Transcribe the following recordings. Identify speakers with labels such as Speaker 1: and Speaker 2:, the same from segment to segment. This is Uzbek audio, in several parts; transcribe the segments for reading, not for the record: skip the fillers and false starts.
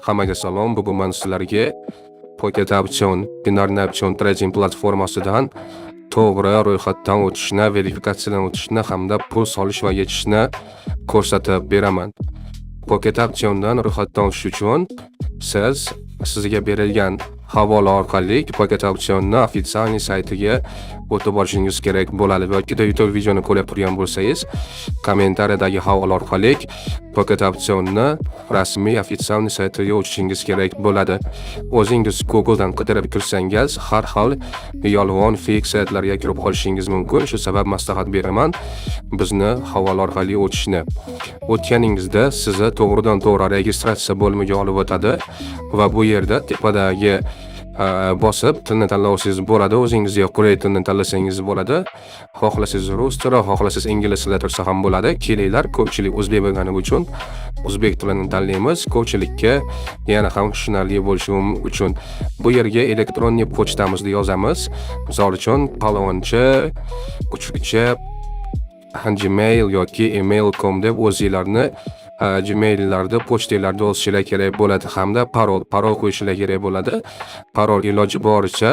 Speaker 1: Hammaga salom. Bugun men sizlarga Pocket Option, binarni option trading platformasidan to'g'ri ro'yxatdan o'tishni, verifikatsiyadan o'tishni hamda pul solish va yechishni ko'rsatib beraman. Pocket Optiondan ro'yxatdan o'tish uchun siz sizga berilgan havola orqali Pocket Optionni официальный saytiga o'tib borishingiz kerak bo'ladi yoki YouTube videoni ko'rib turgan bo'lsangiz, kommentariyadagi havola orqali Pocket Optionni rasmiy официальный saytiga o'tishingiz kerak bo'ladi. O'zingiz Google'dan qidirib kirsangiz, har xil yolg'on fake saytlarga kirib qolishingiz mumkin. Shu sabab maslahat beraman bizni havola orqali o'tishni. O'tganingizda sizni to'g'ridan to'g'ri registratsiya bo'limiga olib o'tadi va bu yerda tepadagi bosib tilni tanlasangiz bo'ladi. O'zingizga qulay tilni tanlasangiz bo'ladi. Xohlasangiz rus tili, xohlasangiz ingliz tilida tursa ham bo'ladi. Kelinglar, ko'pchilik o'zbek bo'lgani uchun o'zbek tilini tanlaymiz. Ko'pchilikka yana ham tushunarli bo'lishi uchun bu yerga электронный pochtamizni yozamiz. Misol uchun palonchi uchchi gmail yoki email.com deb o'zinglarni gmaillarda, pochtalarda yozishinglar kerak bo'ladi hamda parol qo'yishinglar kerak bo'ladi. Parol iloji boricha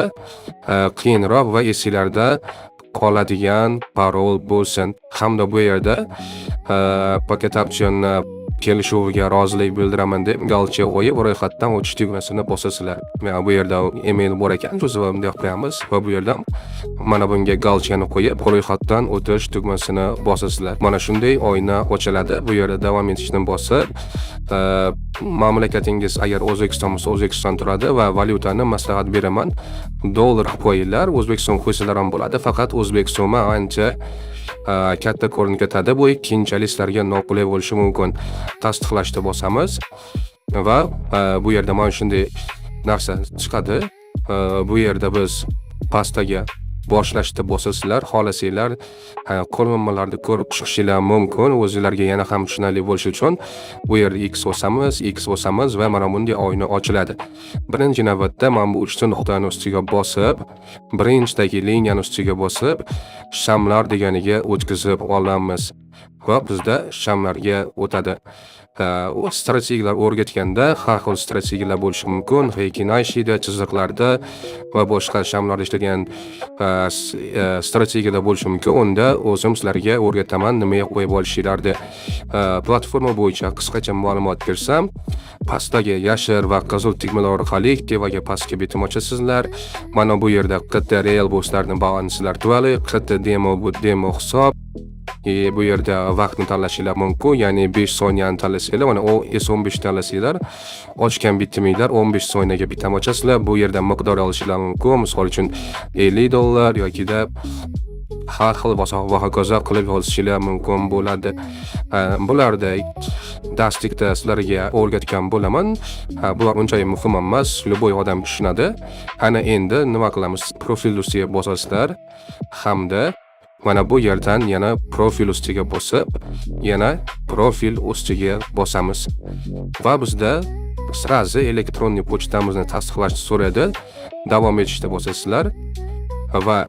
Speaker 1: qiyinroq va esinglarda qoladigan parol bo'lsin. Hamda bu yerda Pocket Optionni kelishuviga rozilik bildiraman deb галочка qo'yib, ro'yxatdan o'tish tugmasini bosasizlar. Mana bu yerda email bor ekan, shu sababli bunday qilib qo'yamiz va bu yerdan mana bunga галочка ni qo'yib, ro'yxatdan o'tish tugmasini bosasizlar. Mana shunday oyna ochiladi. Bu yerda davom etishni bosib, mamlakatingiz agar O'zbekiston bo'lsa, O'zbekiston turadi va valyutani maslahat beraman. Dollar qilib qo'yinglar, O'zbekiston qo'ysalar ham bo'ladi. Faqat o'zbek so'mi ancha katta ko'rinib ketadi. Bu keyinchalik sizlarga noqulay bo'lishi mumkin. Tasdiqlashni bosamiz va bu yerda mana shunday narsa chiqadi. Bu yerda biz pastdagi boshlashni bosasizlar. Xohlasanglar, qo'llanmalarni ko'rib chiqishinglar mumkin. O'zinglarga yana ham tushunarli bo'lishi uchun bu yerda X bosamiz, X bosamiz va mana bunday oyna ochiladi. Birinchi navbatda mana bu uchta nuqtani ustiga bosib, birinchidagi liniyani ustiga bosib, shamlar deganiga o'tkazib olamiz va bizda shamlarga o'tadi. U strategiyalar o'rgatganda har xil strategiyalar bo'lishi mumkin. Heikin Ashida, chiziqlarda va boshqa shamlarda ishlagan strategiyalar bo'lishi mumkin. Unda o'zim sizlarga o'rgataman nimaga qo'yib olishinglarni. Platforma bo'yicha qisqacha ma'lumot bersam, pastdagi yashil va qizil tugmalar orqali tepaga pastga bitim ochasizlar. Mana bu yerda QT real bu sizlarni balanslar turadi, QT demo bu demo hisob. Bu yerda vaqtni tanlashinglar mumkin, ya'ni 5 soniyani tanlasanglar, mana o S15 tanlasanglar, ochgan bitiminglar 15 soniyaga bitim ochasizlar. Bu yerda miqdor olishinglar mumkin. Misol uchun 50 dollar yokida har xil va hokazo qilib yozishinglar mumkin bo'ladi. Bularda darslikda sizlarga o'rgatgan bo'laman. Bular unchalik muhim emas, любой odam tushunadi. Ana endi nima qilamiz? Profil ustiga bosasizlar hamda mana bu yerdan yana profil ustiga bosib, yana profil ustiga bosamiz. Va bizda сразу электронный pochtamizni tasdiqlashni so'raydi. Davom etishda bosasizlar va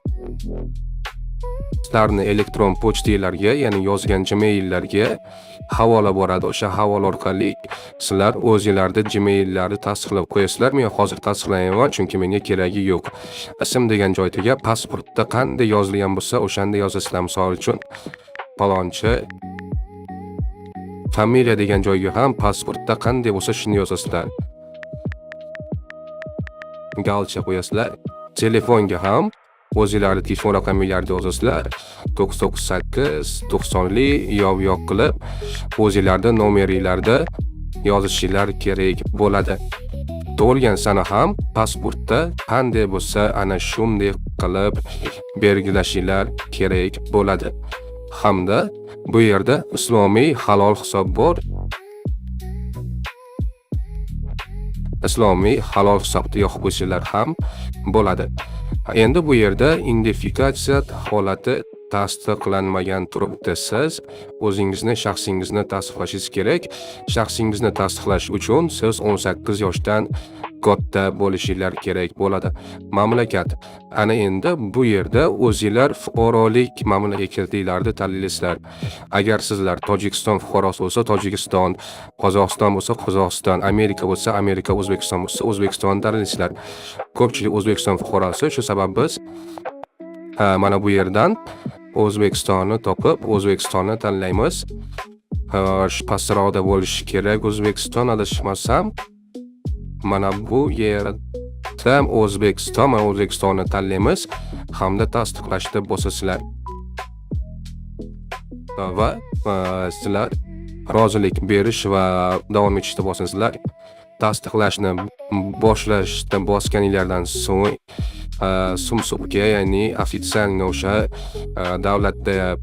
Speaker 1: sizlarni elektron pochtalarga, ya'ni yozgan Gmaillarga havola boradi. O'sha havola orqali sizlar o'zinglarni Gmaillarni tasdiqlab qo'yasizlar. Men hozir tasdiqlamayman, chunki menga keragi yo'q. Ism degan joyga pasportda qanday yozilgan bo'lsa, o'shanda yozasizlar. Misol uchun palonchi. Familiya degan joyga ham pasportda qanday bo'lsa shuni yozasizlar. Галочка qo'yasizlar. Telefonga ham o'zinglarni telefon raqaminglarni yozasizlar. 998 90li yoq yoq qilib o'zinglarni nomeringlarni yozishinglar kerak bo'ladi. Tug'ilgan sana ham pasportda qanday bo'lsa, ana shunday qilib belgilashinglar kerak bo'ladi. Hamda bu yerda islomiy halol hisob bor. Islomiy halol hisobni yoqib qo'ysanglar ham bo'ladi. Endi bu yerda identifikatsiya holati tasdiqlanmagan turibdi. Siz o'zingizni shaxsingizni tasdiqlashingiz kerak. Shaxsingizni tasdiqlash uchun siz 18 yoshdan Katta bo'lishinglar kerak bo'ladi. Mamlakat. Ana endi bu yerda o'zinglar fuqarolik mamlakatinglarni tanlaysizlar. Agar sizlar Tojikiston fuqarosi bo'lsa, Tojikiston, Qozog'iston bo'lsa, Qozog'iston, Amerika bo'lsa, Amerika, O'zbekiston bo'lsa, O'zbekistonni tanlaysizlar. Ko'pchilik O'zbekiston fuqarosi, shu sabab biz mana bu yerdan O'zbekistonni topib, O'zbekistonni tanlaymiz. Shu pastroqda bo'lishi kerak O'zbekiston, adashmasam. Mana bu yerda O'zbekiston, mana O'zbekistonni tanlaymiz hamda tasdiqlashni bosasizlar. Va sizlar rozilik berish va davom etishni bosasizlar. Tasdiqlashni boshlashda bosganinglardan so'ng Sumsubga, ya'ni официально o'sha davlatda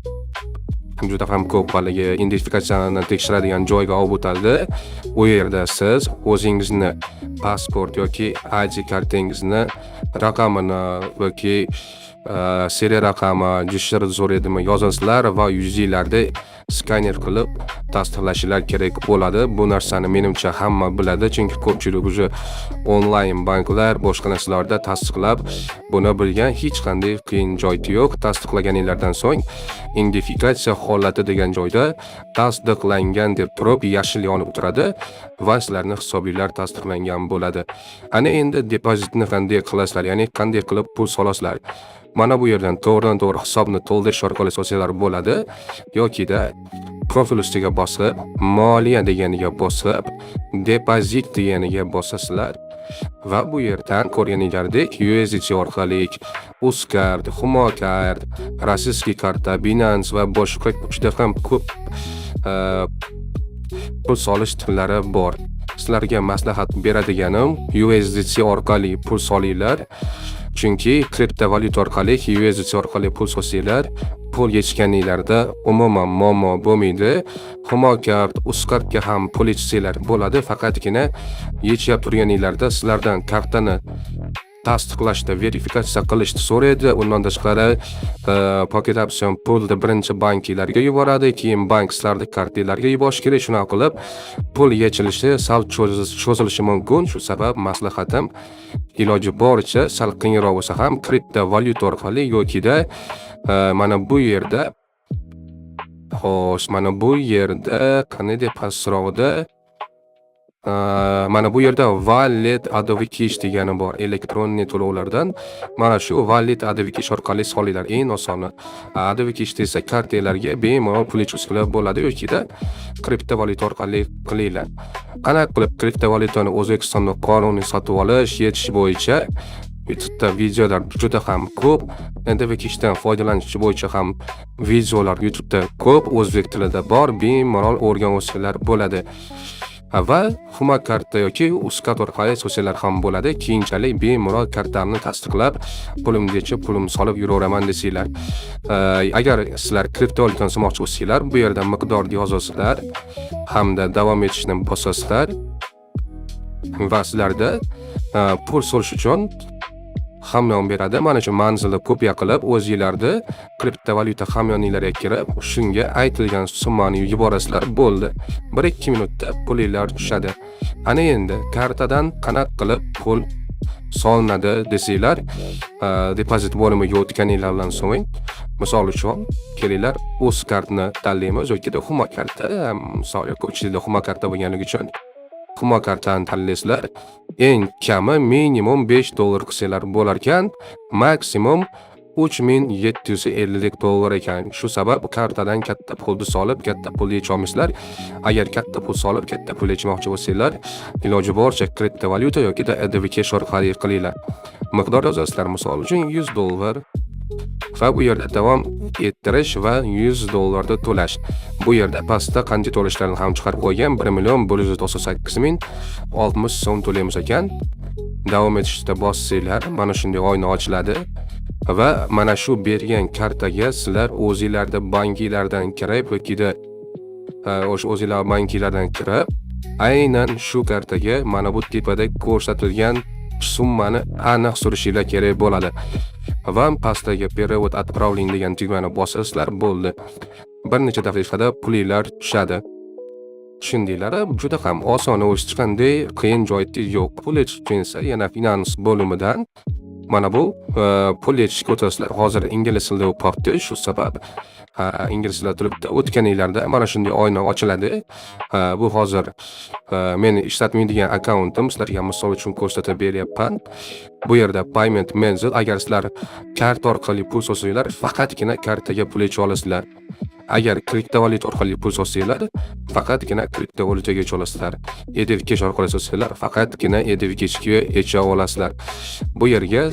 Speaker 1: juda ham ko'p haligi identifikatsiyani tekshiradigan joyga olib o'tadi. U yerda siz o'zingizni pasport yoki ID kartangizni raqamini yoki seriya raqami, JSHR so'raydimi, yozasizlar va yuzinglarni skaner qilib tasdiqlashinglar kerak bo'ladi. Bu narsani menimcha hamma biladi, chunki ko'pchilik уже onlayn banklar, boshqa narsalarda tasdiqlab buni bilgan, hech qanday qiyin joyi yo'q. Tasdiqlaganinglardan so'ng identifikatsiya holati degan joyda tasdiqlangan deb turib yashil yonib turadi va sizlarni hisobinglar tasdiqlangan bo'ladi. Ana endi depozitni qanday qilasizlar, ya'ni qanday qilib pul solasizlar? Mana bu yerdan to'g'ridan to'g'ri hisobni to'ldirish orqali solsanglar bo'ladi yokida profil ustiga bosib, moliya deganiga bosib, depozit deganiga bosasizlar va bu yerdan ko'rganinglardek USDT orqali, Uzcard, Humo Card, Российский karta, Binance va boshqa juda ham ko'p pul solish turlari bor. Sizlarga maslahat beradiganim, USDT orqali pul solinglar. Chunki kriptovalyuta orqali, USDT orqali pul solsanglar, pul yechganinglarda umuman muammo bo'lmaydi. Humo Card, Uzcardga ham pul yechsanglar bo'ladi, faqatgina yechyap turganinglarda sizlardan kartani tasdiqlashda, verifikatsiya qilishni so'raydi. Undan tashqari, Pocket Option pulni birinchi bankinglarga yuboradi, keyin bank sizlarni kartanglarga yuborishi kerak. Shunaqa qilib pul yechilishi sal cho'zilishi mumkin. Shu sabab maslahatim, iloji boricha sal qiyinroq bo'lsa ham kriptovalyuta orqali yokida mana bu yerda, xo'sh, mana bu yerda qanday deb pastroqda, mana bu yerda Wallet AdvCash degani bor электронный to'lovlardan. Mana shu Wallet AdvCash orqali solinglar, eng osoni. AdvCash desa kartalarga bemalol pul yechib bo'ladi yokida kriptovalyuta orqali qilinglar. Qanaqa qilib kriptovalyutani O'zbekistonda qonuniy sotib olish, yechish bo'yicha YouTube'da videolar juda ham ko'p. AdvCashdan foydalanish bo'yicha ham videolar YouTube'da ko'p, o'zbek tilida bor, bemalol o'rganib olsanglar bo'ladi. Va Humo karta yoki Uzcard orqali solsanglar ham bo'ladi. Keyinchalik bemalol kartamni tasdiqlab, pulimni yechib, pulimni solib yuraveraman desanglar. Agar sizlar kriptovalyutani solmoqchi bo'lsanglar, bu yerda miqdorni yozasizlar hamda davom etishni bosasizlar va sizlarda pul solish uchun hamyon beradi. Mana shu manzilni kopiya qilib, o'zinglarni kriptovalyuta hamyoninglarga kirib, shunga aytilgan summani yuborasizlar, bo'ldi. 1-2 minutda pulinglar tushadi. Ana endi kartadan qanaqa qilib pul solinadi desanglar, depozit bo'limiga o'tganinglar bilan so'ng, misol uchun, kelinglar, Uzcardni tanlaymiz yokida Humo karta, misol ko'pchilikda Humo karta bo'lganligi uchun Humo kartani tanlaysizlar. Eng kami minimum 5 dollar qilsanglar bo'lar ekan, maksimum 3750 dollar ekan. Shu sabab kartadan katta pulni solib, katta pul yecholmaysizlar. Agar katta pul solib, katta pul yechmoqchi bo'lsanglar, iloji boricha kriptovalyuta yokida AdvCash orqali qilinglar. Miqdor yozasizlar, misol uchun 100 dollar va bu yerda davom ettirish va 100 dollarda to'lash. Bu yerda pastda qancha to'lashlarni ham chiqarib qo'ygan: 1 million 198 ming 60 so'm to'laymiz ekan. Davom etishda bossanglar, mana shunday oyna ochiladi va mana shu bergan kartaga sizlar o'zinglarni bankinglardan kirib yokida o'sha o'zinglar bankinglardan kirib, aynan shu kartaga mana bu tepada ko'rsatilgan summani aniq surishinglar kerak bo'ladi. Va pastdagi "Перевод отправлен" degan tugmani bosasizlar, bo'ldi. Bir necha daqiqada pulinglar tushadi. Tushundinglar? Juda ham oson, hech qanday qiyin joyi yo'q. Pul yechish uchun esa yana finans bo'limidan mana bu pul yechishga o'tasizlar. Hozir ingliz tilida o'qib qolibdi, shu sabab ingliz tilida turibdi. O'tganinglarda mana shunday oyna ochiladi. Bu hozir men ishlatmaydigan akkauntim, sizlarga misol uchun ko'rsatib beryapman. Bu yerda payment method, agar sizlar karta orqali pul solsanglar, faqatgina kartaga pul yecha olasizlar. Agar kriptovalyuta orqali pul solsanglar, faqatgina kriptovalyutaga yecha olasizlar. EDV Cash orqali solsanglar, faqatgina EDV Cashga yecha olasizlar. Bu yerga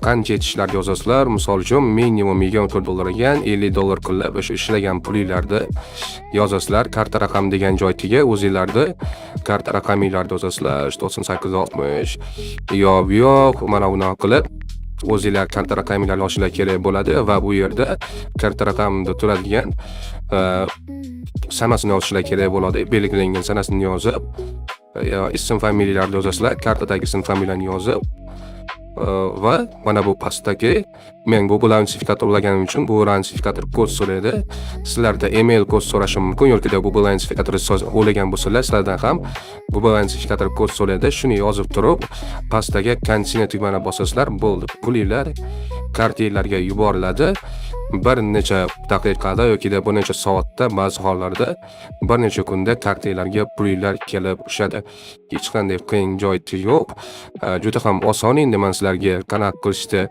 Speaker 1: qancha yetishlarni yozasizlar. Misol uchun, minimum 24 dollar ekan, 50 dollar qilib o'sha ishlagan pulinglarni yozasizlar. Karta raqam degan joyga o'zinglarni karta raqaminglarni yozasizlar. 98 60 yo bu yo'q, mana bunaqa qilib o'zinglar karta raqaminglarni yozishinglar kerak bo'ladi va bu yerda karta raqamida turadigan sanasini yozishlar kerak bo'ladi. Belgilangan sanasini yozib, ism familiyalarni yozasizlar, kartadagi ism familiyani yozib va mana bu pastdagi men Google identifikator ulaganim uchun bu identifikator kod so'raydi. Sizlarda email kod so'rashi mumkin yoki Google identifikator ulagan bo'lsalar, sizlardan ham Google identifikator kod so'raydi. Shuni yozib turib, pastdagi continue tugmani bosasizlar, bo'ldi. Pulinglar kartanglarga yuboriladi. Bir necha daqiqada yoki bir necha soatda, ba'zi hollarda bir necha kunda kartanglarga pulinglar kelib tushadi. Hech qanday qiyin joyi yo'q. Juda ham oson. Endi man sizlarga qanaqa qilishni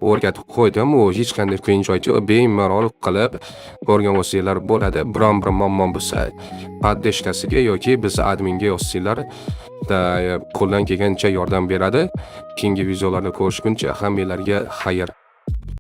Speaker 1: o'rgatib qo'ydim. U hech qanday qiyin joyi yo'q. Bemalol qilib o'rganib olsanglar bo'ladi. Biron bir muammo bo'lsa, поддержка siga yoki bizni adminga yozsanglar, qo'ldan kelgancha yordam beradi. Keyingi videolarda ko'rishguncha hammanglarga xayr.